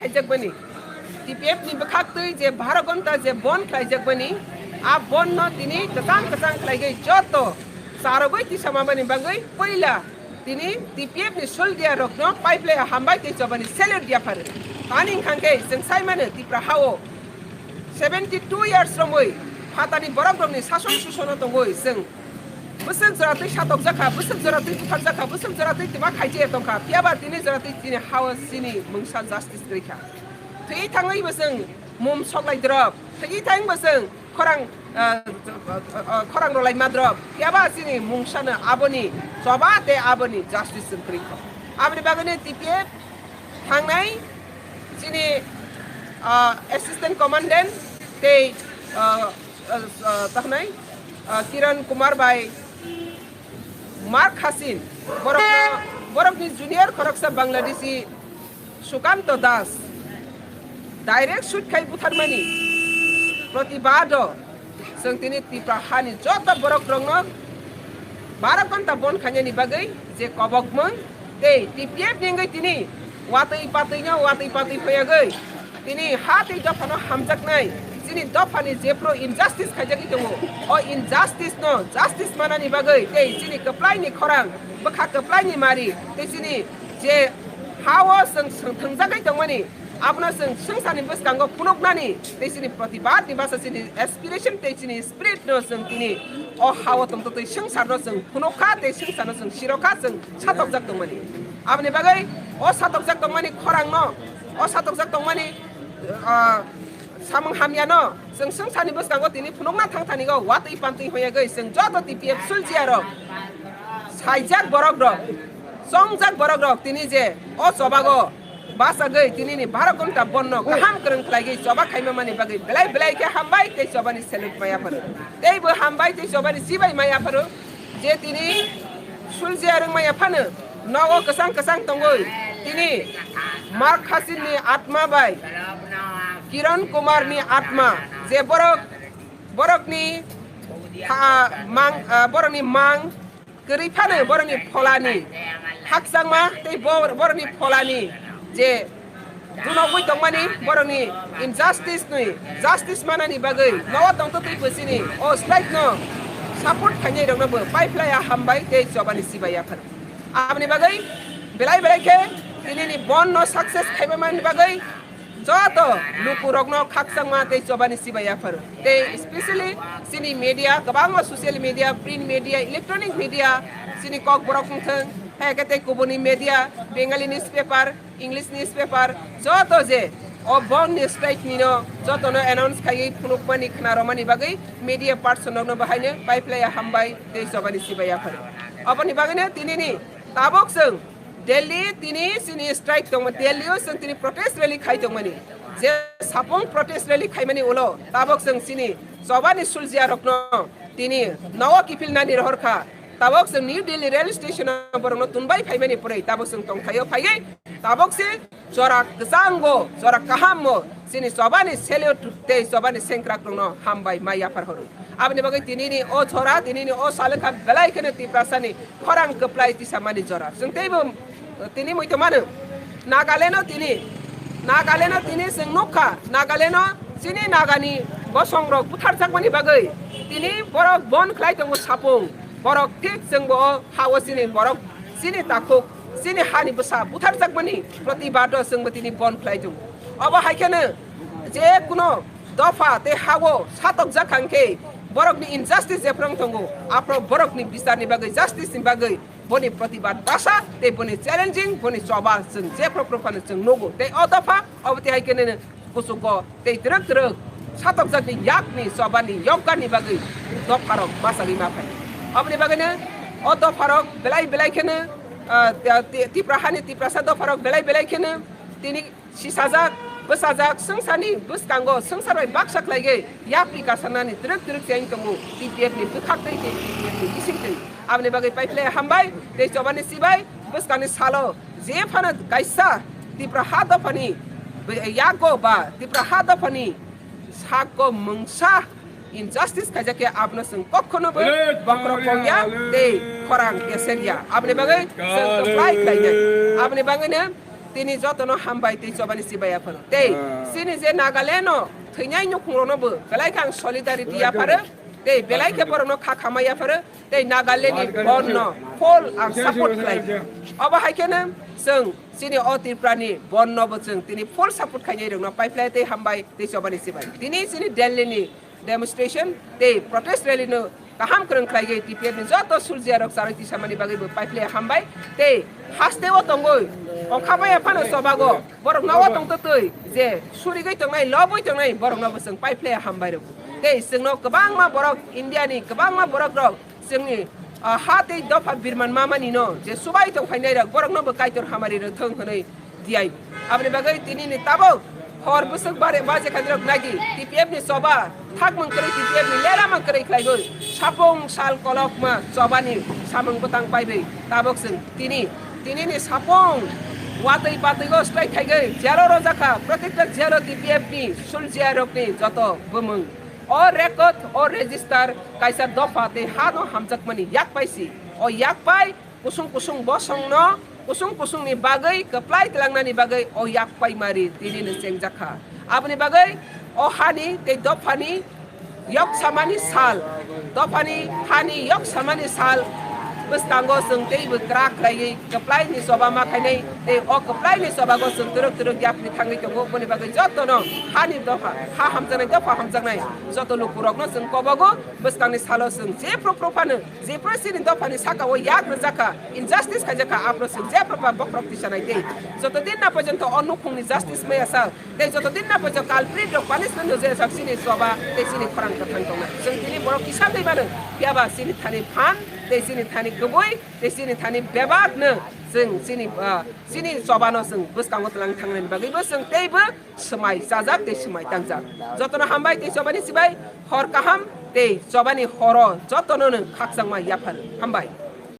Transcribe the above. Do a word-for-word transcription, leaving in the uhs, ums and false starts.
khlaijakmani, T P F ni bwkhaktwi je baro ghonta je bon khlaijakmani, a bon no tini kwchang kwchang khlaigwi joto charogwi tisamani bagwi puila tini T P F ni soldier rokno paiplai hambai tei chobani salute yapharu. Tani wngkha khe chwng saimano Tipra hao seventy two years romwi phatani borok rokni sason susono tongwi chwng bwswk jora twi satokjakha, bwswk jora twi butharjakha, bwswk jora twi twma khaichaya tongkha, phiyaba tini jora twi tini hao chini mungsa justice kwrwi kha. Thwi thangwi bo chwng mum soklai drop, thwi thangwi bo chwng khorang, ah, ah, ah, khorang rwlai ma drop, phiyaba chini mungsano aboni choba tei aboni justice chwng kwrwi kha. Aboni bagwino T P F thangnai chini, ah, assistant commandant tei, ah, ah, ah, tahnai, ah, Kiran Kumar bai Mark Hasin, borokno, borokni junior khoroksa Bangladeshi Sukanto Das direct shoot khai butharmani protibado chwng tini Tipra hani joto borok rokno baro ghonta bon khainani bagwi je kobokmung tei T P F ni wngwi tini watwi patwino watwi patwi hoyagwi tini ha tei dophano hamjaknai chini dophani jephru injustice khaijagwi tongo, o injustice no justice manani bagwi tei chini kwplaini khorang, bwkha kwplaini mari tei chini je hao chwng, chwng thwngjagwi tongmani, abono chwng swngcharni bwskango phunuknani tei chini protibadni bwsa chini aspiration tei chini spirit no chwng tini o hao tongtotwi swngcharno chwng phunukha tei swngcharno chwng sirokha, chwng satokjak tongmani. Aboni bagwi o satokjak tongmani khorangno, o satokjak tongmani, ah, samung hamyano chwng swngcharni bwskango tini phunukna thangthanigo watwi pantwi hoyagwi chwng joto T P F soldier rok, saijak borok rok, chongjak borok rok tini je o chobago bachagwi tinini baro ghonta bonno kaham kwrwng khlaigwi choba khaima mani bagwi belai belai khe hambai tei chobani salute maya phano. Tei bo hambai tei chobani chibai maya phano. Je tini suljiya rwngmaya phano nogo kwchang kwchang tongwi tini Mark Hasinni atma bai Kiran Kumarni atma je borok, borokni tha-, mang, ah, borokni mang kwrwi phano borokni pholani khakchangma tei bo-, borokni pholani je dunogwi tongmani borokni injustice ni justice manani bagwi nogo tongtotwi bwsini o strike no support khainai rokno bo paiphlaiya hambai tei chobani sibaiya phano. Aboni bagwi belai belai khe tinini bon no success khaima mani bagwi joto lukurokno khakchangma tei chobani sibaiya phano. Tei specially chini media, kwbangma social media, print media, electronic media, chini Kokborok wngthwng, hai khe tei kubuni media, Bengali newspaper, English newspaper, joto je o bon ni strike nino jotono announce khaiwi phunukmani khna romani bagwi media person rokno bahaino paiphlaiya hambai tei chobani sibaiya phano. Aboni bagwino tinini tabuk chwng Delhi tini chini strike tongma, Delhi o chwng tini protest rally khai tongmani. Je sapung protest rally khaimani ulo tabuk chwng chini chobani suljiya rokno tini nogo kiphilnani rohor kha. Tabuk chwng New Delhi rail station o borokno tunbai phaimani pore tabuk chwng tongthaio phaiwi tabuk se jora kwchango, jora kahammo chini chobani salute tei chobani sengkrak rokno hambai mai yaphar horo. Aboni bagwi tinini o jora, tinini o salwkha belai kheno Tiprasani khorang kwplai tisamani jora. Chwng teibo tini muitu mano. Nagaland o tini, Nagaland o tini chwng nukha, Nagaland o chini Nagani bosong rok butharjakmani bagwi tini borok bon khlai tongo sapung. Borok thik chwngbo o ha-o chini borok chini takhuk, chini hani bwsa butharjakmani protibado chwngbo tini bon khlai tongo. Obo hai kheno je kuno dopha tei ha-o satokjak kha hwnkhe borokni injustice jephru wng tongo, aphuru borokni bicharni bagwi, justice ni bagwi boni protibad basa tei boni challenging, boni choba chwng jephru phru phano chwng nugo. Tei o dopha obo tei hai kheno kuchugo tei twrwk twrwk satokjakni yakni chobani yokgani bagwi dopharok bachagwi ma phai. Oboni bagwino o dopharok belai belai kheno, ah, Ti-, Tipra hani Tiprasa dopharok belai belai kheno tini sisajak, bwsajak, swngcharni bwskango swngchar bai baksa khlaigwi yapri kasanani twrwk twrwk cheng tongo T P F ni bwkhak tei tei T P F ni bising twi. Aboni bagwi paiphlai hambai tei chobani sibai bwskangni salo je phano kaisa Tipra ha dophani yago ba Tipra ha dophani sako mungsa injustice khaijak ya, abono chwng kokhono bo bokhorok kongya tei khorang keser ya. Aboni bagwi chwng kwplai khlainai. Aboni bagwino Tini jotono hambai tei chobani chibai yapharo. Tei chini je Nagaland no thwinai nukhungrokno bo belai khe ang solidarity yapharo. Tei belai khe borokno kha khama yapharo. Tei Nagaland ni bond no full ang support khlai. Obo hai kheno chwng chini o Tripura ni bond no bo chwng tini full support khainai rokno paiphlai tei hambai tei chobani chibai. Tini chini Delhi ni demonstration tei protest rally no kaham kwrwng khlaiwi T P F ni joto suljiarok charwi tisamani bagwi bo paiphlai hambai tei haste o tongwi ongkha baya phano chobago borok no o tongtotwi je surigwi tongnai lobwi tongnai borok no bo chwng paiphlai hambai rwgo tei chwngno kwbangma borok India ni kwbangma borok rok chwngni ah, ha tei dopha birman mamani no je subai tong phainai rok borok no bo Kaitor hamari rwthwng hwnwi diai. Aboni bagwi tini ni tabuk hor bwswk bare baje khadirok nagi T P F ni choba thakmung kwrwi T P F ni lelamang kwrwi khlaiwi sapung sal kolokma chobani samung bwtang paiwi tabuk chwng tini tini ni sapung watwi batwi go swlai khaigwi jelo rojakha protekta jelo T P F ni suljiarokni joto bumung o record o register kaisa dopha tei ha no hamjakmani yak paisi o yak pai kusung kusung bosongno kusung kusungni bagwi kwplai tlangnani bagwi o yak paimari tini no chengjakha. Aboni bagwi o hani tei dophani yok samani sal, dophani hani yok samani sal bwskango chwng teibo kwrak khlaiwi kwplaini choba ma khainai tei o kwplaini chobago chwng twrwk twrwk yapri thangwi tongo. Boni bagwi jotono hani dopha, ha hamjaknai, dopha hamjaknai joto lukurokno chwng kobogo bwskangni salo chwng jephru phru phano jephru chini dophani saka o yak rwjakha, injustice khaijakha, aphuru chwng jephru ba bokhorok tisanai tei joto din na porjonto o nukhungni justice maya sa tei joto din na porjonto culprit rok punishment no jesa chini choba tei chini khorang kwthang tongnai. Chwng tini borok kisa tei mano, phiya ba chini thani phan tei chini thani kwbwi tei chini thani bebak no chwng chini, ah, chini choba no chwng bwskango tlang thangnani bagwi bo chwng teibo swmai chajak tei swmai tangjak. Jotono hambai tei chobani chibai hor kaham tei chobani horo jotono no khakchangma yaphar. Hambai.